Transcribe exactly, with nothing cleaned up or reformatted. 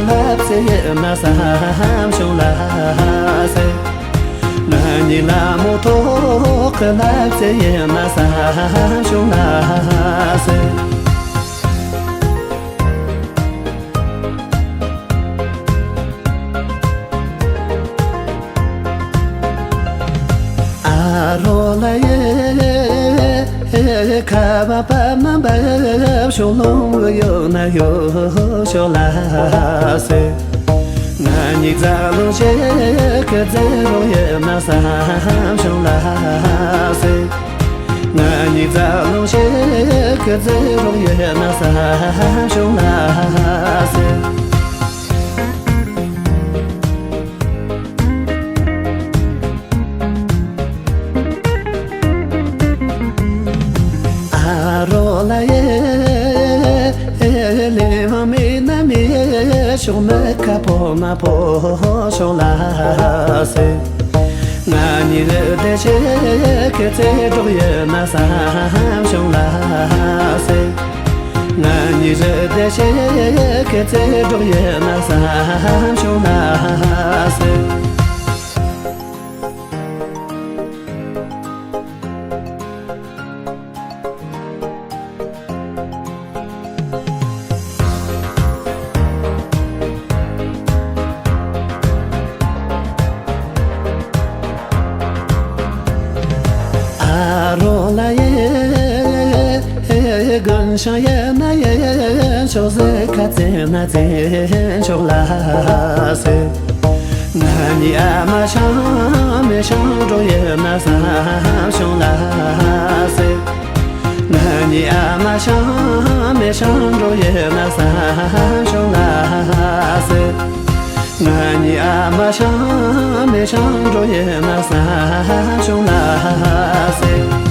ལབ་ཙེ་ཡིན་ན་བསམ་བྱུང་ལ་ཟེར། ང་གཉིས་ལ་མོ་ཐོག་གི་ལབ་ཙེ་ཡིན་ན་བསམ་བྱུང་་ལ་ཟེར། ཨ་རོ་ལ་ཡེ། ཁ་བ་པ་མ་འབབ་ཤོག་ལོང་གི་ཡོད་ན་ཡོད་ཤོག་ལ་ཟེར། ང་གཉིས་རྩ་རླུང་ཞིག་གི་རྩེ་རོགས་ཡོད་ན་བསམ་བྱུང་ལ་ཟེར། ང་གཉིས་རྩ་རླུང་ཞིག་གི་རྩེ་རོགས་ཡོད་ན་བསམ་བྱུང་ལ་ཟེར། ཨ་རོ་ལ་ཡེ། ལེ་མ་མེད་ན་མེད་ཤོག་མི་ཁ་ཕོ་མ་ཕོ་ཤོག་ལ་ཟེར། ང་གཉིས་རི་དེ་ཆེ་གི་རྩེ་གྲོགས་ཡོད་ན་བསམ་བྱུང་ལ་ཟེར། ང་གཉིས་རི་དེ་ཆེ་གི་རྩེ་གྲོགས་ཡོད་ན་བསམ་བྱུང་ལ་ཟེར། ཨ་རོ་ལ་ཡེ། དགུན་ཤང་ཡེ་ན་ཡེ་ཆོག་ཟེར། ཁ་བཙན་ན་བཙན་ཆོག་ལ་ཟེར། ང་གཉིས་ཨ་མ་ཤང་མེ་ཤང་འགྲོ་ཡེ་ན་བསམ་བྱུང་ལ་ཟེར། ང་གཉིས་ཨ་མ་ཤང་མེ་ཤང་འགྲོ་ཡེ་ན་བསམ་བྱུང་ལ་ཟེར། ང་གཉིས་ཨ་མ་ཤང་མེ་ཤང་འགྲོ་ཡེ་ན་བསམ་བྱུང་ལ་ཟེར།